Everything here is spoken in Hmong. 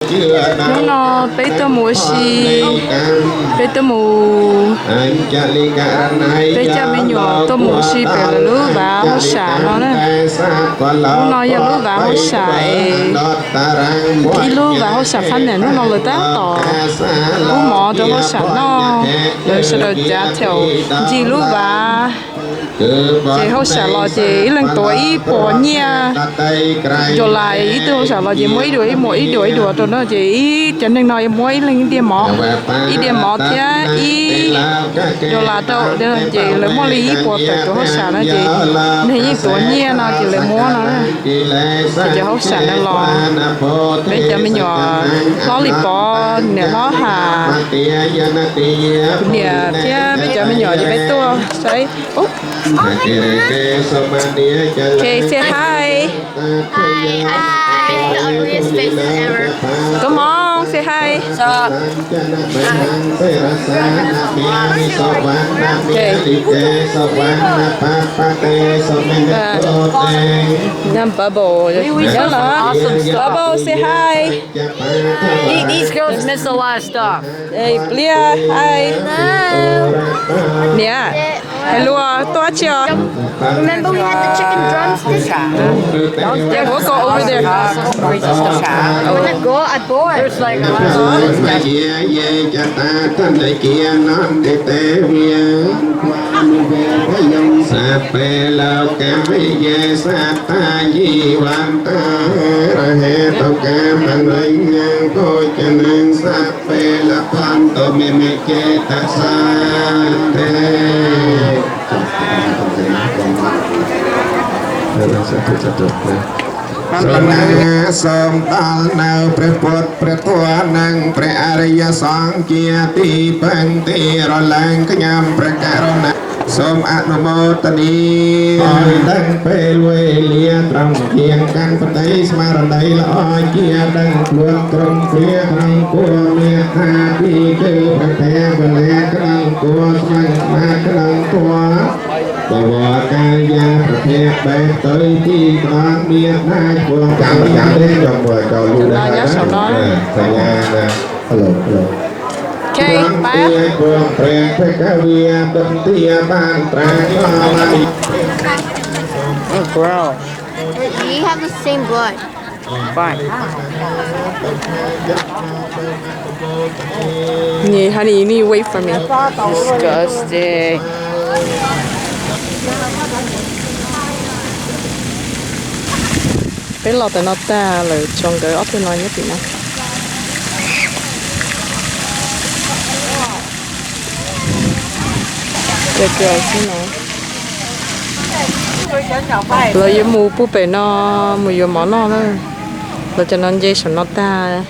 Hnub no peb tuaj mus ua si, peb tuaj mus, peb coj me nyuam tuaj mus ua si pem lawv lub vaj hauj sam no na. Hnub no yog lub vaj hauj sam es ib lub vaj hauj sam fab nam hnub no lawv tab tom pub mov rau hauj sam noj, lawv sawv daws cav thaum ncig lub vaj. Ces hauj sam los ces ib leeg tuav ib puas nyiaj. Yog lais ib tug hauj sam los ces muab ib duas ib muas ib duas ib duas rau no ces ib cov neeg no yuav muab ib leeg ib diav mov, ib diav mov thiab ib yog lais rau, ces lawv muaj li ib puas tawm tus hauj sam no ces neeg yeej tuav nyiaj no ces lawv muab no. Ces cov hauj sam no los, peb cov me nyuam hlob Lis Pov, niam hlob Ham, niam thiab peb cov me nyuam ces peb tuaj saib. Okay, say hi. Hi, I have the ugliest face ever. Come on, say hi. What's up? Okay. Bubble. Awesome stuff. Bubble, say hi. These girls miss a lot of stuff. Pliag, hi. Niam, hais lus tuaj tsi os? Remember we had the chicken drumsticks? Yeah, we'll go over there. When I go, I bought. There's like a lot of stuff. Xab pem laus kav yej xab tag yim vaj tag, rov hem tau kav mas neeg nyeej pog cov neeg xab pem laus pab tau me me cev tag xab teg. Sawv daws sawv daws nawb, peb puav peb tuag neeg peb a ri yaj xoob cia tib peem tib rov leej knyam peb kaj rau na. Sum a nu mo ta ni. Poj ntxoog peb luj liab rau kiag kas peb teb sma rau ntawm los cia deeg pluag rau pliag rau kua miag tag tib cwj peb peb peb le deeg kua xeem mas deeg tuag. Pov vov kaj yaj peb peb tawg tib koj miag tag kua kas peb teb rau pua rau lub dab nyob saum no. Hello, hello. Okay, bye. Oh, gross. We have the same blood. Fine. Honey, you need to wait for me. Disgusting. Peb los tam no tag lawm, tshuav nkawd ob tug no nyob tim no. Ces kawg xwb no. Lawv yuav mus puag pem no mus yuav mov noj na. Lawv cov no nce saum no tag.